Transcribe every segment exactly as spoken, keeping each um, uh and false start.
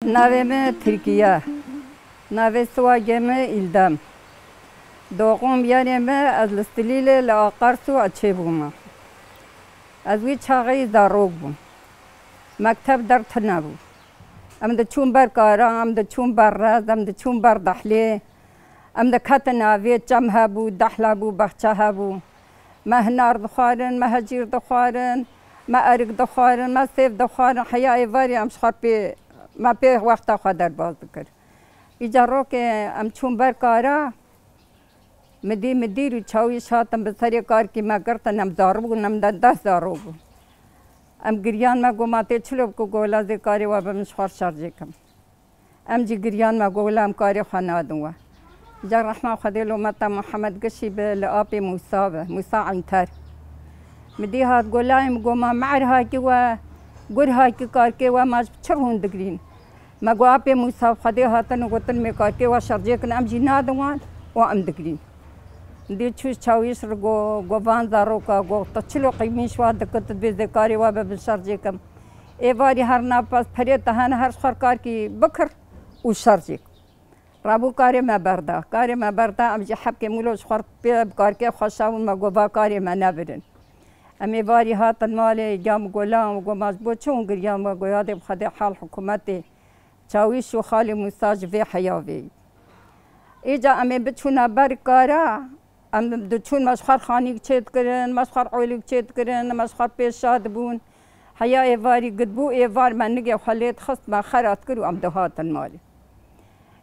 Navê me Tirkiye. Navê siwagê me Îldem. Doğum yerê me, ez li Stilîlê li Aqarsu çêbûme. Ez wî çaxê zarok bûm. Mekteb der tune bû. Em diçûn ber kara, em diçûn ber rez, em diçûn ber dehlê. Em diketin avê, çem hebû, dehl hebû, baxçe hebû. Me hinar dixwarin, me hecîr dixwarin, me erik dixwarin, me sêv dixwarin. Heya êvarî em ji xwe pê, me pê wexta xwe derbas dikir. Îca rokê em çûn ber kara, midî, midîr û çawîş hatin bi serê karkî me girtin, em zarok bûn, em de deh zarok bûn. Em giriyan, me got, "Ma tê çilo bikî?" Got, "Wela zê karê we be, min ji xwe re şerjê kim." Em jî giriyan, me got, "Wela em karê xwe nadin we." Îca rehma Xwedê li umeta Muhammed Gişî be, li apê Mûsa be, Mûsa Eynter. Midî hat, got, "Layê min," got, "ma me'er hakî we, gur hakî karkê we, ma ji çi rûn digirîn?" Me got, "Apê Mûsa, Xwedê hatin û gotin, mê karkê we şerjê kin, em jî nadin wan û em digirîn." Dî çû çawîş re got, got, "Van zaroka," got, "te çilo qîmîş wa dikit, divê zê karê we be, bin şerjê kim." Êvarî her navpas perê te hene, her ji xwe karkî bikir û şerjê kim. Rabû karê me berda. Karê me berda, em jî hebkê mûlo ji xwe pê bi karkê xwe şawin, me got, "Va karê me nebirin." Em êvarî hatin malê, gam golan, got, "Ma ji bo çi hûn giriyan?" Me got, "Yadê bi Xwedê hal hikûmetê." Çawîş û Xalî Mûsa ji vê heya vê. Îca em ê biçûna ber kara, em diçûn me ji xwe xanîk çêdikirin, me ji xwe olîk çêdikirin, me ji xwe pêşa dibûn. Heya êvarî gidbû, êvar me nigê xwe lê dixist, me xerat kir û em dihatin malê.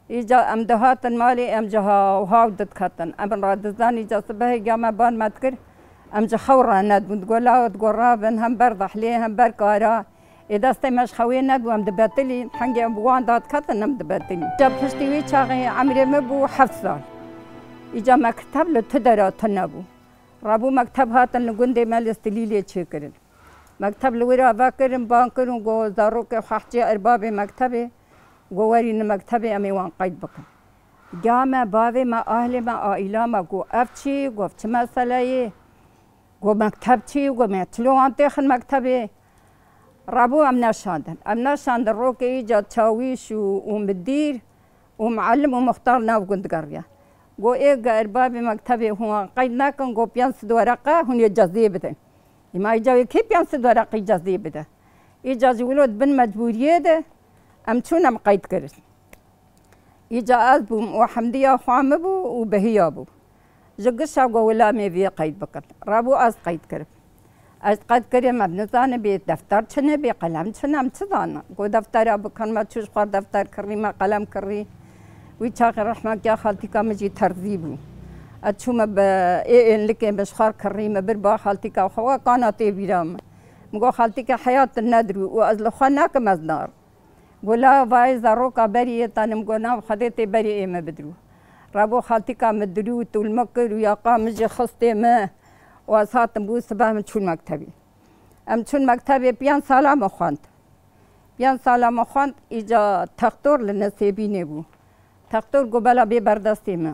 Îca em dihatin malê, em ji haw haw didiketin. Em radizan îca sibehê giya me ban me dikir, em ji xew ranedibûn. Digot, "Lawo," digot, "rabin, hem ber dehlê, hem ber kara." Ê destê me ji xewê nebû, em dibetilîn. Hingê em bi wan dadiketin, em dibetilîn. Îca piştî wî çaxê emrê me bû heft sal. Îca mekteb li tu dera tune bû. Rabû mekteb hatin li gundê me li Stilîlê çêkirin. Mekteb li wira vekirin, ban kirin, got, "Zarokê xwe hecê erbabê mektebê, got, werî li mektebê em ê wan qeyd bikin." Ga me, bavê me, ahlê me, aîla me, got, "Ev çi?" Got, "Çi meseleyê?" Got, "Mekteb çi?" Got, "Me çilo wan têxin mektebê?" Rabû em neşandin. Em neşandin, rokê îca çawîş û, û midîr û muallim û muxtar nav gund digeriya. Got, "Ê ge erbabê mektebê hûn wan qeyd nekin, got, pênc sed wereqe hûn ê cezê bidin." Îma îca wê kê pênc sed wereqî cezê bide? Îca ji wilo di bin mecbûriyê de em çûn, em qeyd kirin. Îca ez bûm û Hemdiya xwa min bû û Behiya bû. Ji gişa got, "Wela em ê vê qeyd bikin." Rabû ez qeyd kirim. Ez qeyd kirim, em nizanin bê defter çi ne, bê qelem çi ne, em çi zanin? Got, "Deftera bikin." Me çû ji xwe defter kirî, me qelem kirî. Wî çaxê rehmekiya xaltîka min jî terzî bû. Ez çûme bi ê ênlikê min ji xwe kirî, min bir ba xaltîka xwe, we kana tê bîra min. Min got, "Xaltîka heya tu nedirû û ez li xwe nekim, ez narim." Got, "La vayê zaroka berî yê tenim," got, "Nav Xwedê tê berî ê me bidirû." Rabû xaltîka me dirû, tûl me kir û yaqa min jî xistê me û ez hatim bû sibeh min çûn mektebê. Em çûn mektebê, pênc sala me xwend. Pênc sala me xwend, îca textor li Nesêbînê bû. Textor got, "Bela bê berdestê me."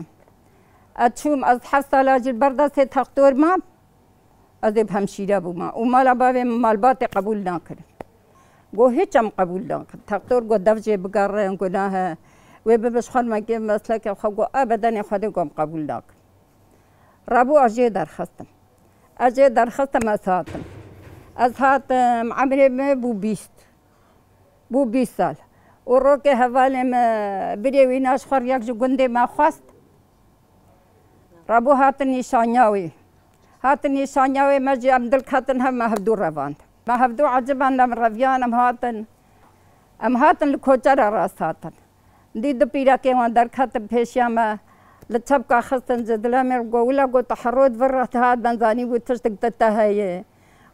Ez çûm, ez heft sala jî li berdestê textor mam. Ez ê bi hemşîre bûma û mala bavê min malbatê qebûl nakirin. Got, "Hiç em qebûl nakin." Textor got, "Dev jê bigerin, gunah e. Wê bibe ji xwe mekê meslekê xwe." Got, "Ebedenê Xwedê got em qebûl nakin." Rabû ez jê derxistim. Ez jê derxistim, ez hatim. Ez hatim, emrê min bû bîst. Bû bîst sal. Û rokê hevalê min birê wîna ji xwe yek ji gundê me xwest. Rabû hatin nîşanya wê. Hatin nîşanya wê, me jî em dil ketin hev, me hevdû revand. Me hevdû eciban em reviyan, em hatin. Em hatin li koçera rast hatin. Dî du pîrekên wan derketin pêşiya me. Li çepka xistin ji dilemê, got, "Wila," got, "tu herod vir re hat, ben zanîbû tiştik di te heye."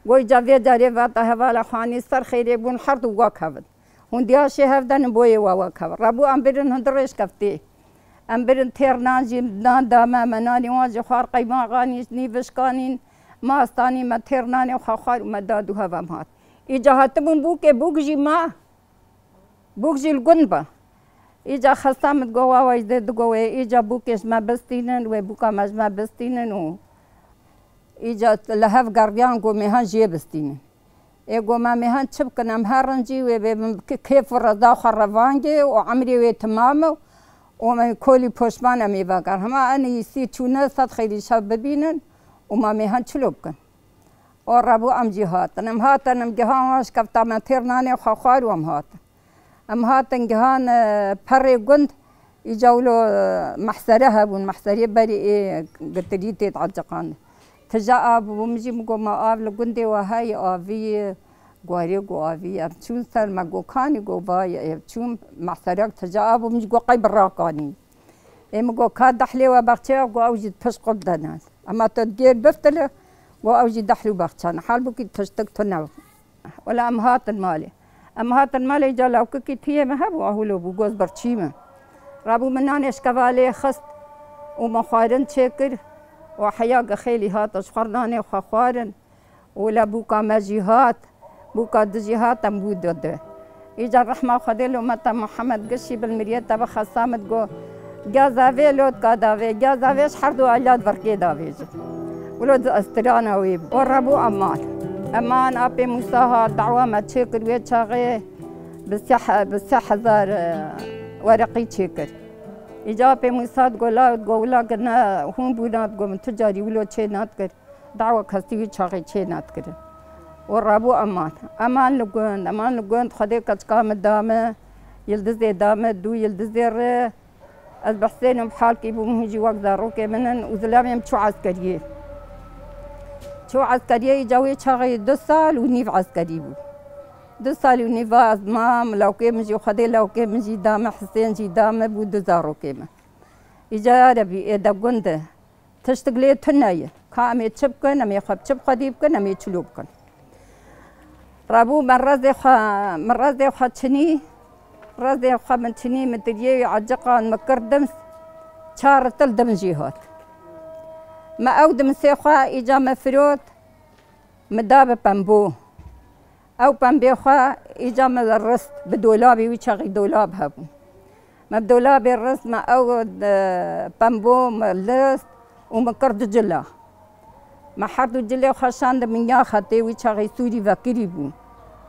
Got, "Îca vê carê vata hevala xwanî ser xêrê bûn, her du wek hevin." Hûn diya şê hevde nin boyê we wek hev. Rebû em birin hûn dirêj keftê. Em birin têr nan jî nan da me, me nanê wan jî xwar, qeymaxanî nî vişkanîn, mastanî me têr nanê xwe xwar û me da dû hev em hat. Îca hatibûn bûkê, bûk jî ma, bûk jî li gund ba. Îca xesta min digo wa, wa jî dê digo wê, îca bûkê ji me bistînin, wê bûka me ji me bistînin û îca li hev geriyan ku mêhan jê bistînin. Ê go me mêhan çi bikin, em her rincî wê bê, min bi kêf û reza xwe revangê û emrê wê timam e û me kolî poşman em ê veger. Hema enî îsî çûne sed xêrî şev bibînin û me mêhan çilo bikin. Û rebû em jî hatin. Em hatin, em gihan wan şkefta me têr nanê xwe xwar û em hatin. Em hatin gihan, e, perê gund, îca wilo, e, mehsere hebûn, mehserê berî ê gitirî tê dieciqand. Tije av bû, min jî min got, ma av li gundê we heye, avî, guarê got avî, em çûn ser, me got, kanî got, va ye, ev çûn, mehserek tije av bû, min jî got, qey bi rakanî. Ê min got, ka dehlê we bexçeya, got, ew jî pişt qut dene. Ema te gêr biftile, got, ew jî dehlû bexçan. Halbûkî tiştik tune. Wela em hatin malê. Em hatin malê, îca lawkikî tiyê me hebû, ahûlo bû, goz birçî me. Rabû min nanê şkeva lê xist û me xwarin çêkir û heya ge xêlî hat, ji xwe nanê xwe xwarin û wela bûka me jî hat, bûka du jî hat, em bû du du. Îca rehma Xwedê li umeta Muhammed gişî bil miriyê te bi xesa min digo, Gazavê lotka davê, gazavê ji her du aliyat verkê davêjin. Wilo di estirana wê bû. O rebû eman. Eman apê Mûsa hat, dawa me çêkir wê çaxê bi seh-, bi seh hezar, e, wereqî çêkir. Îca apê Mûsa digo, la digo, wila ki ne hûn bûna, digo, min tu carî wilo çê nadikir. Dawa kestî wî çaxê çê nedikirin. O rebû eman. Eman li gund, eman li gund, Xwedê keçika min da me, yildizê da me, du yildizê re. Ez behsênim halkî bûm, hûn jî wek zarokê min in û zilamê min çû eskeriyê. Çû eskeriyê, îca wê çaxê du sal û nîv eskerî bû. Du sal û nîv ez mam, lawkê min jî, Xwedê lawkê min jî da me, Hisên jî da me, bû du zarokê min. Îca ya Rebî, ê de gund e. Tiştik lê tune ye. Ka em ê çi bikin, em ê xwe bi çi bi xwedî bikin, em ê çilo bikin. Rebû me rezê xwe, min rezê xwe çinî, rezê xwe min çinî, min tiriyê wî eciqan, min kir dims, çar ritil dim jî hat. Me ew dimsê xwe îca me firot, min da bi pembo. Ew pembê xwe îca me rist, bi dolabê, wî çaxî dolab hebû. Me bi dolabê rist, me ew, e, pembo me list û me kir du cila. Me her du cilê xwe şandin min ya xetê, wî çaxî sûrî vekirî bû.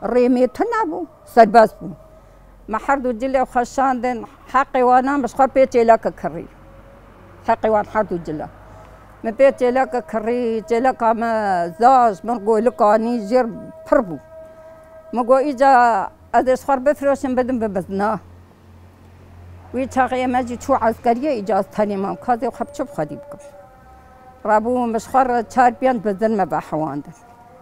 Rêmê tune bû, serbest bû. Me her du cilê xwe şandin, heqê wana min ji xwe pê çêleke kirî. Heqê wan her du cila. Min pê çêleke kirî, çêleka me zaj, min golikanî jêr pir bû. Min got, îca ez ê ji xwe bifroşim, bidim bi bizna. Wî çaxê me jî çû eskeriyê, îca ez tenê mam, ka ez ê xwe bi çi bi xwedî bikim. Rabûm, min ji xwe re çar pênc bizin me vehewandin.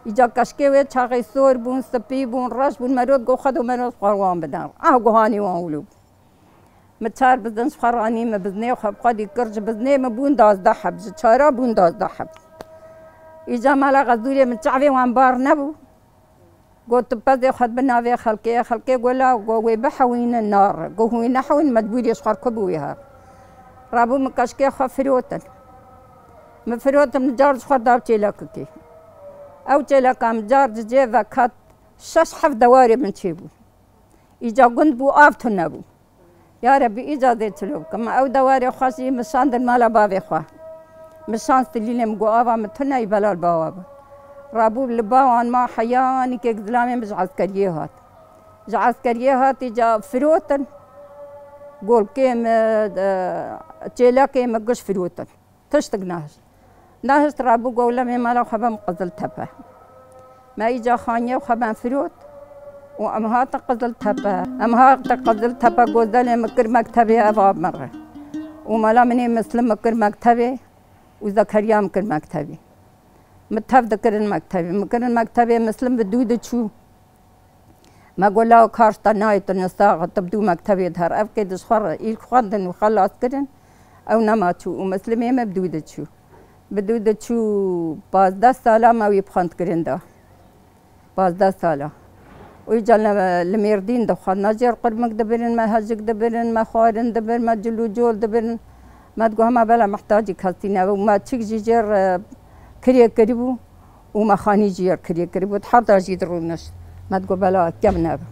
Îca keşkê wê çaxê sor bûn, spî bûn, reş bûn, merot got, Xwedo merot xwe wan bidin. Ah, guhanî wan wilo bû. Min çar bizin ji xwe ranî, min biznê xwe bi xwedî kir, ji biznê min bûn duwazdeh heb, ji çara bûn duwazdeh heb. Îca mala Xezûrê min çavê wan bar nebû. Got, tu pezê xwe dibe navê xelkê, xelkê got, la, got, wê bihewînin, nare. Got, hûn wê nehewînin, mecbûrî ji xwe re ku bû wê her. Rabû min keşkê xwe firotin. Min firotin, min car ji xwe da çêlekekê. Ew çêleka min car ji cê vekat, şeş heft dewarê min çêbû. Îca gund bû, av tune bû. Ya Rebî, îca dê çilo bikim. Ew dewarê xwe jî min şandin mala bavê xwe. Min şand silîlê min got, ava min tune yî, belal bawa bi. Rabû li bawan ma heya nîkek zilamê min ji eskeriyê hat. Ji eskeriyê hat îca firotin. Golkê min, e, çêlekê min giş firotin. Tiştik nehişt. Nehişt rabû got, wela em ê mala xwe bem Qiziltepe. Me îca xaniyê xwe bem firot û em hatin Qiziltepe. Em hatin Qiziltepe, Gozelê min kir mektebê, ev a min re. Û mala min ê Mislim min kir mektebê û Zekeriya min kir mektebê. Min tev dikirin mektebê. Min kirin mektebê, Mislim bi dû diçû. Me got, law, kar ji te nayê, tu nisax î, tu bi dû mektebê diher. Ev kê di ji xwe re îlk xwendin û xelas kirin, ew nema çû û Mislimê me bi dû diçû. Bi dû diçû, pazdeh sala me wî bi xwendkirin da. Pazdeh sala. Û îca li, li Mêrdîn dixwendin, me jêr qurmik dibirin, me hejik dibirin, me xwarin dibir, me cil û col dibirin. Me digot, hema bela mihtacî kesî nebû. Me çik jî jêr, e, kirê kiribû. Û me xanî jî yek kirî kiribû, di her da jî dirûnişt. Me digot, bela kem nebe.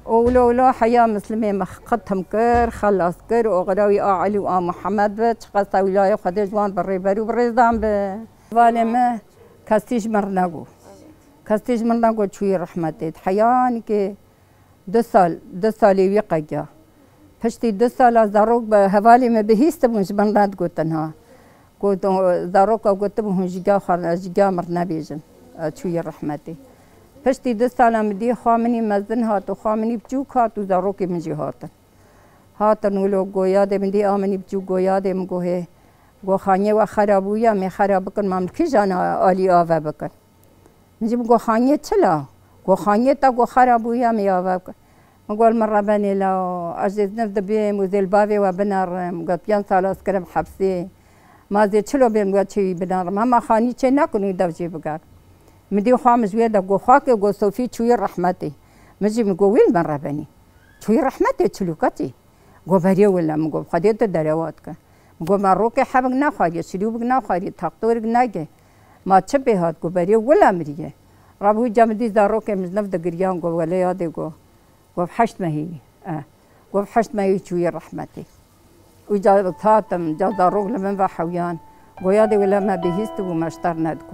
Û wilo wilo heya Mislimê me xitim kir, xelas kir, oxira wî a Elî û a Muhammed bi, çiqas tewîlayê Xwedê ji wan bi rêber û bi rêzan bi. Hevalê me kesî ji min re negot. Hestê ji min re got çûyî rehmetê. Heyanî ki du sal, du salê wî qegiya. Piştî du sala zarok bi hevalê me bihîstibûn, ji min re digotin ha. Got, zaroka gotibû hûn ji ga xwe, ji ga min nebêjin. E, çûyî rehmetê. Piştî du sala min dî xwa minî mezin hat û xwa minî biçûk hat û zarokê min jî hatin. Hatin wilo go yadê min dî a minî biçûk go yadê min go hê. Go xaniyê we xera bûye, mê xera bikin, ma min kîjan alî ave bikin. Min jî min got, "Xaniyê çi la?" Got, "Xaniyê te got xera bûye, min ya ve." Min got, "Min re benê la, ez jê ziniv dibêm û zê li bavê we binerim." Got, "Pênc sala ez kirim hepsê. Ma zê çilo bêm?" Got, "Çi wî binerim? Hema xanî çê nekin wî dev jê biger." Min dî xwa min ji wê de got, "Xwakê," got, "Sofî çûyî rehmetê." Min jî min got, "Wî li min re benî. Çûyî rehmetê çilo ketî." Got, "Berê wile," min got, "Xwedê tu derewa dike." Min got, "Me rokê hebik nexwariye, şirûbik nexwariye, taxtorik nege. Ma çi pê hat?" Got, "Berê wile miriye." Rabû ca min dî zarokê min ji nav digiriyan, got, "Wele yadê," got. Got, "Heşt mehî." E. Got, "Heşt mehî çûyî rehmetê." Û ca hatim, ca zarok li min ve hewiyan. Got, "Yadê wile me bihîst bû, me ji te re nedigot."